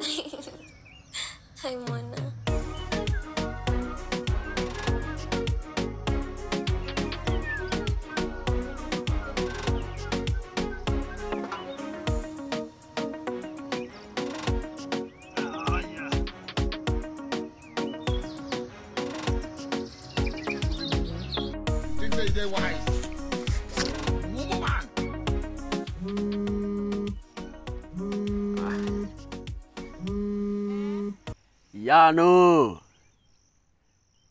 Hi mwana. They wise. Woman. Yano.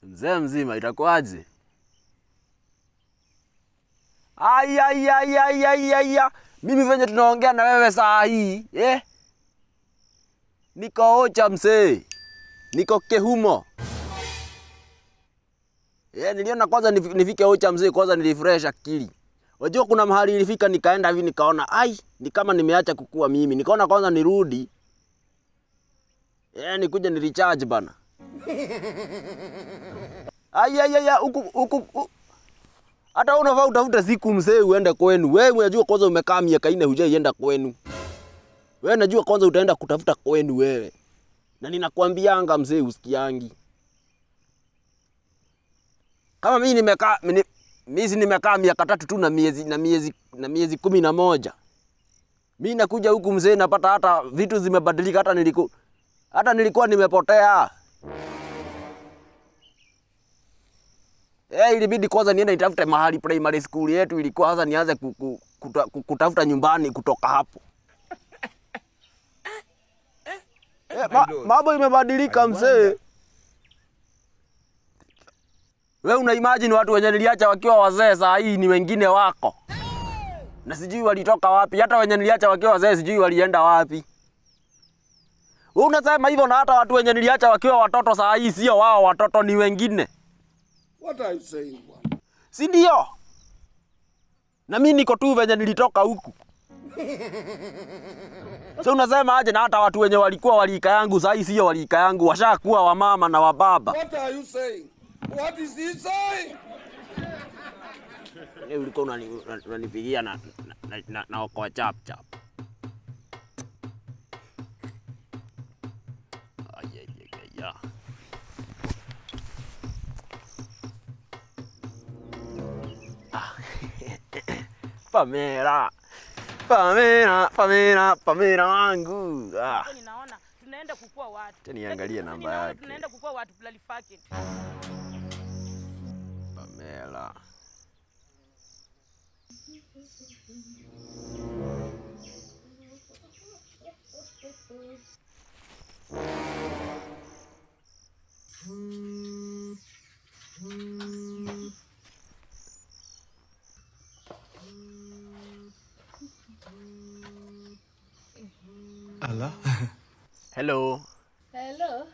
Mzee mzima itakuaje? Ai ai ai ai ai ai. Mimi venye tunaongea na wewe saa hii, eh? Niko Ocha mzee. Niko Kehumo. Niliona kwanza nifike Ocha mzee, kwanza nilifresh akili. Wajua kuna mahali ilifika nikaenda hivi nikaona ai, ni kama nimeacha kukua mimi. Nikaona kwanza nirudi. Nikuje ni recharge bana. Ai ai ai huku hata unafaa utafuta siku mzee uende kwenu. Wewe unajua kwanza umekaa miaka 4 hujaienda kwenu. Wewe unajua kwanza utaenda kutafuta kwenu wewe. Na ninakwambianga mzee usikiangi. Kama mimi nimekaa mimi nimekaa miaka 3 tu na miezi 11. Mimi nakuja huku mzee napata hata vitu zimebadilika, hata nilikuwa nimepotea. Ilibidi kwanza niende nitafute mahali primary school yetu ilikuwa, sasa nianze kutafuta nyumbani kutoka hapo. Mambo imebadilika mzee. Wewe una imagine watu wenye niliacha wakiwa wazee saa hii ni wengine wako. Na sijui walitoka wapi. Hata wenye niliacha wakiwa wazee sijui walienda wapi. Wewe unasema hivyo na hata watu wenye niliacha wakiwa watoto saa hii sio wao watoto ni wengine. What are you saying bwana? Si ndio? Na mimi niko tu venye nilitoka huku. So unasema aje na hata watu wenye walikuwa walika yangu saa hii sio walika yangu, washakuwa wamama na wababa. What are you saying? What is he saying? Leo ulikuwa unanipigia na okoa chap chap. Ay ay ay ay. Pamela. Pamela, Pamela, Pamela wangu. Ah. Ninaona tunaenda kukua watu. Acha niangalie namba yake. Tunaenda kukua watu bloody fucking. Pamela. Allah. Hello. Hello.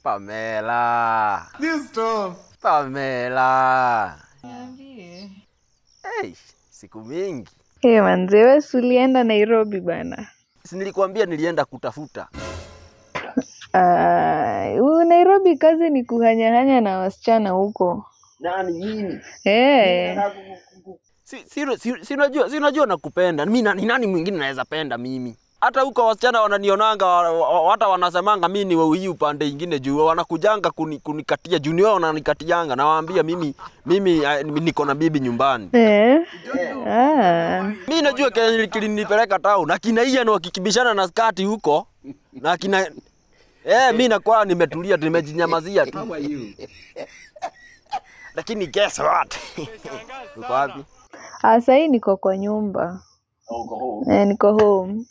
Pamela. This stuff. Pamela. Niambie. Hey, siku mingi. Hey manze, wewe ulienda Nairobi bana. Si nilikwambia nilienda kutafuta. Nairobi kazi ni kuhanyahanya na wasichana huko. Nani mimi? Eh. Si unajua nakupenda. Mimi ni nani mwingine naweza penda mimi? Hata huko wasichana wananionanga, hata wanasemanga mimi ni hii upande ingine juu wanakujanga kunikatia juu ni wao wananikatianga, na waambia mimi niko na bibi nyumbani. Mimi najua kilinipeleka town na kina Ian wakikibishana na skati huko na kina mimi nakuwa nimetulia nimejinyamazia tu. How are you? Lakini guess what? Uko wapi? Sasa hii niko kwa nyumba. Uko home? Niko home.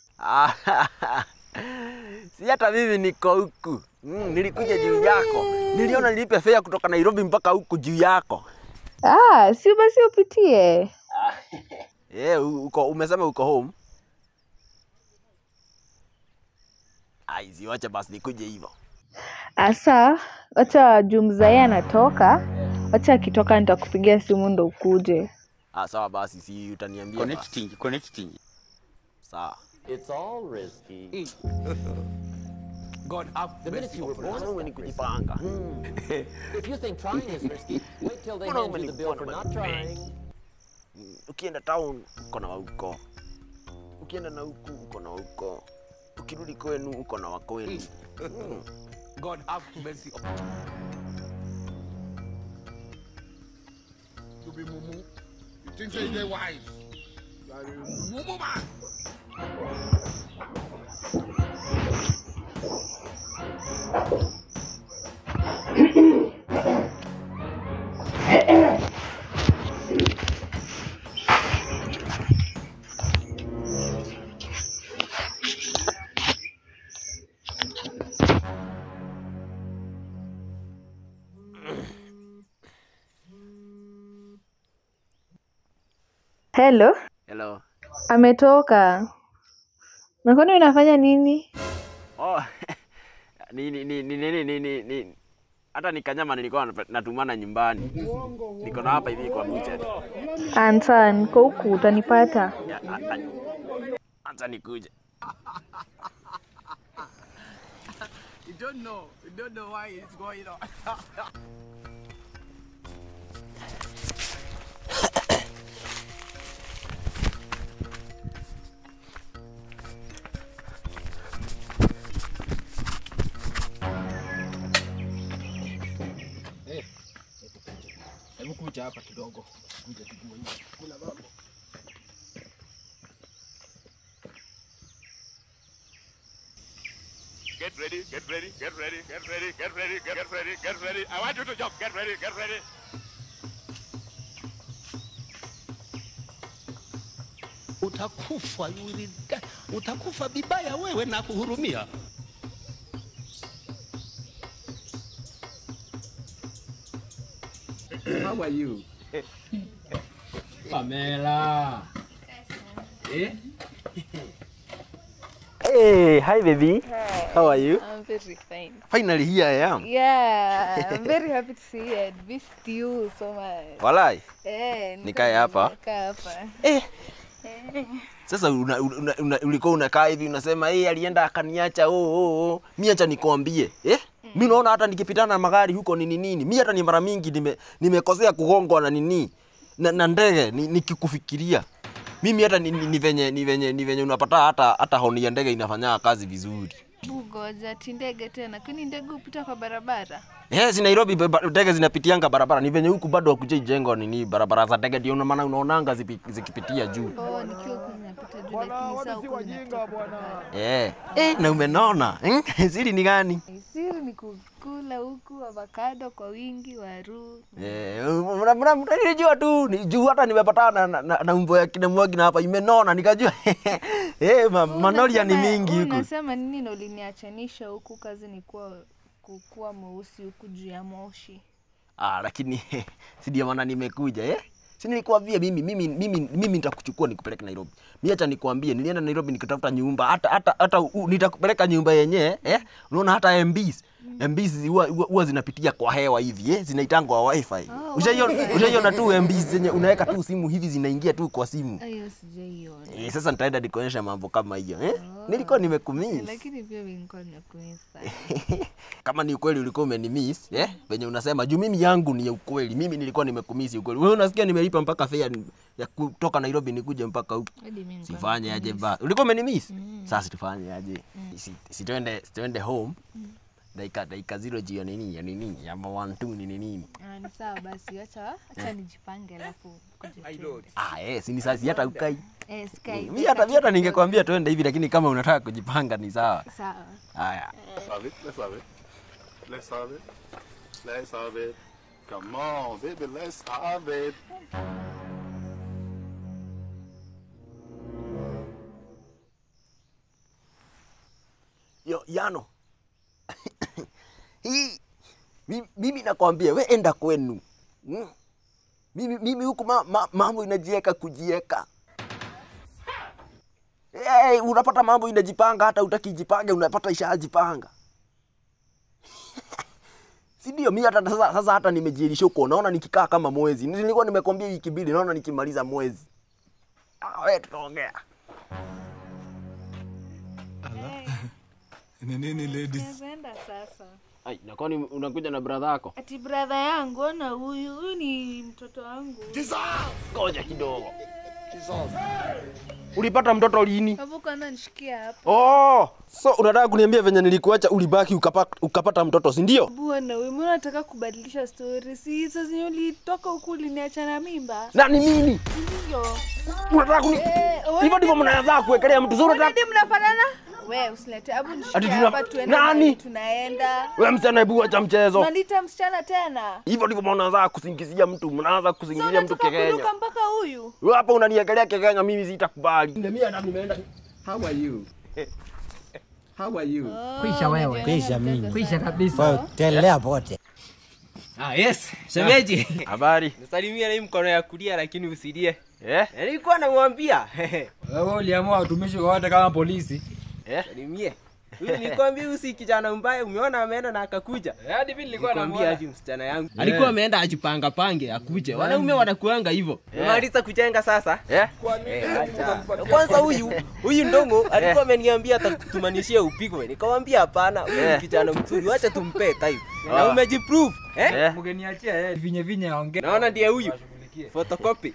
Si hata mimi niko huku. Nilikuja juu yako. Niliona nilipe fare kutoka Nairobi mpaka huku juu yako. Si basi upitie. Uko umesema uko home? Ai, siwache basi nikuje hivyo. Asa, acha jumza anatoka. Acha akitoka nitakupigia simu ndo ukuje. Sawa basi, si utaniambia. Connecting. Sawa. It's all risky. God have The minute you were born, Mwanaume ni kujipanga. If you think trying is risky, wait till they hand you the bill for not trying. Ukienda town uko na huko. Ukienda na huku uko na huko. Ukirudi kwenu uko na wakwenu. God have mercy. You be mumu. You think say you wise. You are a mumu man. Hello. Hello. Ametoka. Na kwani unafanya nini? Oh. Ni hata ni kanyama nilikuwa natumana nyumbani. Niko na hapa hivi kwa butcher. Ansa, niko huku utanipata. Ansa nikuje. You don't know why it's going on. Hebu kuja hapa kidogo. Kuja kidogo. Kuna mambo. Get ready, get ready, get ready, get ready, get ready, get ready, get ready. I want you to jump. Get ready, get ready. Utakufa, utakufa bibaya wewe na kuhurumia. How are you? Pamela. Eh? Hey, hi baby. Hi. How are you? I'm very fine. Finally here I am. Yeah, I'm very happy to see you. I missed you so much. Walai. Eh, nikae hapa. Nikaa hapa. Eh. Sasa ulikuwa unakaa hivi unasema eh, alienda akaniacha. Oh. Mimi acha nikwambie. Eh? Mimi naona hata nikipitana na magari huko nini nini. Mimi hata ni mara mingi nimekosea kugongwa na nini. Na ndege nikikufikiria. Mimi hata ni venye unapata hata honi ya ndege inafanya kazi vizuri. Bugoja ti ndege tena. Kwani ndege hupita kwa barabara? Yes, Nairobi ndege zinapitianga barabara. Ni venye huku bado hakujajengwa nini barabara za ndege, ndio maana unaonanga zikipitia juu. Oh, nikiwa huku zinapita juu lakini sasa huku zinapita barabara. Eh. Eh, na umenona. Siri ni gani? Siri ni kukula huku avocado kwa wingi, waru. Eh, nilijua tu, juu hata nimepatana na umbo ya kina Mwangi na hapa imenona nikajua. Eh, manoria ni mingi huku. Unasema nini na uliniachanisha huku kazi ni kuwa mweusi huku juu ya moshi. Ah, lakini si ndio maana nimekuja eh? Si nilikuambia mimi nitakuchukua nikupeleke Nairobi. Mimi acha nikwambie, nilienda Nairobi nikatafuta nyumba, hata nitakupeleka nyumba yenyewe eh? Unaona hata MBs. MBs huwa zinapitia kwa hewa hivi eh? Zinaitangwa wifi. Oh, Ushaiona tu MBs zenye unaweka tu simu hivi zinaingia tu kwa simu. Hiyo sijaiona. Eh, sasa nitaenda nikuonyesha mambo kama hiyo eh? Oh. Nilikuwa nimekumiss. Lakini pia nilikuwa nimekumiss sana. Kama ni ukweli ulikuwa umenimiss eh? Venye unasema juu mimi yangu ni ya ukweli. Mimi nilikuwa nimekumiss ukweli. Wewe unasikia nimelipa mpaka fare ya kutoka Nairobi nikuje mpaka huku. Sifanye aje ba. Ulikuwa umenimiss? Sasa tufanye aje? Si twende home. Dakika 0 jio nini ya nini ya 1 2 nini nini. Ah, ni sawa basi, acha nijipange alafu kuje. Ah, eh, si ni sasa hata ukai. Eh, sikai. Mimi hata ningekwambia twende hivi lakini kama unataka kujipanga ni sawa. Sawa. Haya. Let's have it. Let's have it. Let's have it. Let's have it. Come on, baby, let's have it. Yo, Yano. Hii mimi nakwambia we enda kwenu. Mimi huku mambo inajieka kujieka. Hey, unapata mambo inajipanga hata utakijipange unapata ishajipanga. Si ndio mimi hata sasa hata nimejilisha huko naona nikikaa kama mwezi. Nilikuwa nimekwambia wiki mbili naona nikimaliza mwezi. Ah, wewe tutaongea. Ala. Ni nini ladies? Naenda sasa. Ai, na kwani unakuja na brother yako? Ati brother yangu, ona huyu ni mtoto wangu. Ngoja kidogo. Ulipata mtoto lini? Hapo kwanza nishikia hapo. Oh, so unataka kuniambia venye nilikuacha ulibaki ukapata mtoto, si ndio? Bwana wewe, mbona unataka kubadilisha story? Si hizo zenye ulitoka huku uliniacha na mimba. Na ni mimi? Ndio. Unataka kuni hivyo ndivyo mnaanza kuwekelea mtu zuri unataka. Ndio mnafanana? Wewe usilete hebu nishikie hapa tuende. Nani? Tunaenda. Wewe msichana hebu acha mchezo. Unaniita msichana tena? Hivyo ndivyo mnaanza kusingizia mtu, mnaanza kusingizia mtu kekenya. Unataka mpaka huyu? Wewe hapa unaniekelea kekenya, mimi sitakubali. Mimi hata nimeenda. How are you? How are you? Kwisha wewe. Kwisha mimi. Kwisha kabisa. Telea pote. Ah yes, shemeji. Habari. Nisalimia na hii mkono ya kulia lakini usilie. Eh? Nilikuwa namwambia. Wewe uliamua watumishi wote kama polisi. Eh? Salimie. Huyu nilikwambia huyu si kijana mbaya, umeona ameenda na akakuja. Hadi mimi nilikuwa namwambia aje msichana yangu. Alikuwa ameenda ajipanga pange akuje. Wanaume wanakuanga hivyo. Umemaliza kujenga sasa? Kwanza huyu ndongo alikuwa ameniambia atatumanishie upigwe. Nikamwambia hapana, huyu ni kijana mzuri, acha tumpe time. Na umejiprove, eh? Mgeniachia yeye vinye vinye aongee. Naona ndiye huyu. Photocopy.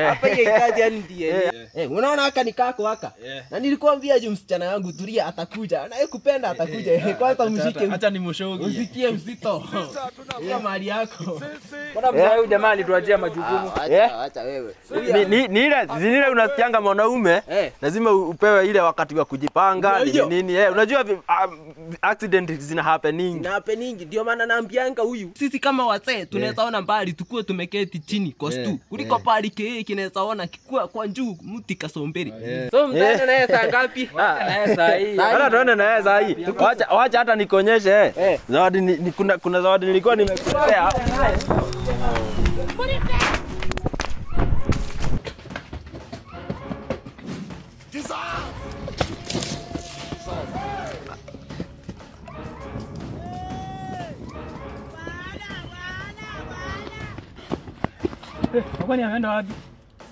Hapa yeye ikaje yani ndiye. Unaona haka ni kako haka. Na nilikwambia je msichana wangu tulia atakuja. Anayekupenda atakuja. Kwanza mshike. Acha nimshogi. Usikie mzito. Hiyo mali yako. Mbona mzee huyu jamaa alituachia majukumu? Acha wewe. Ni ile zile unasikianga mwanaume lazima upewe ile wakati wa kujipanga nini nini. Unajua accident zina happening. Zina happening ndio maana naambianga huyu. Sisi kama wazee tunaweza ona mbali tukue tumeketi chini kostu kuliko pali kinaweza ona kikua kwa juu mti kasomberi. So mtaenda naye saa ngapi? Naye saa hii. Hata tuende naye saa hii. Wacha hata nikuonyeshe. Zawadi kuna zawadi nilikuwa nimekuletea. Kwani ameenda wapi?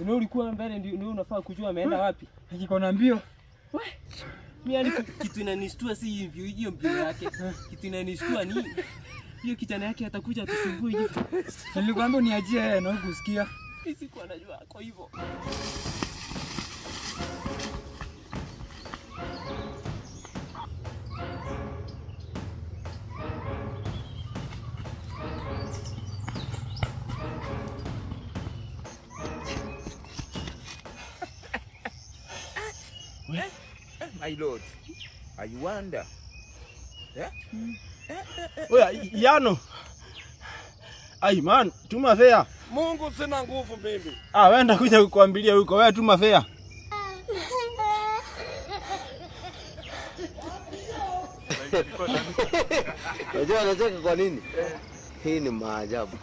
Wewe ulikuwa mbele ndio unafaa kujua ameenda wapi. Niko na mbio. Mimi yani kitu inanishtua si hiyo hiyo mbio yake. Kitu inanishtua ni hiyo kijana yake atakuja atusumbue hivi. Nilikwambia uniachie yeye na hukusikia. Mimi sikuwa najua kwa hivyo. My lord, I wonder. Oya, Yano. Ai man, tuma fare. Mungu sina nguvu mimi. Ah, wewe ndakuja kukuambilia huko. Wewe tuma fare. Unajua anacheka kwa nini? Hii ni maajabu.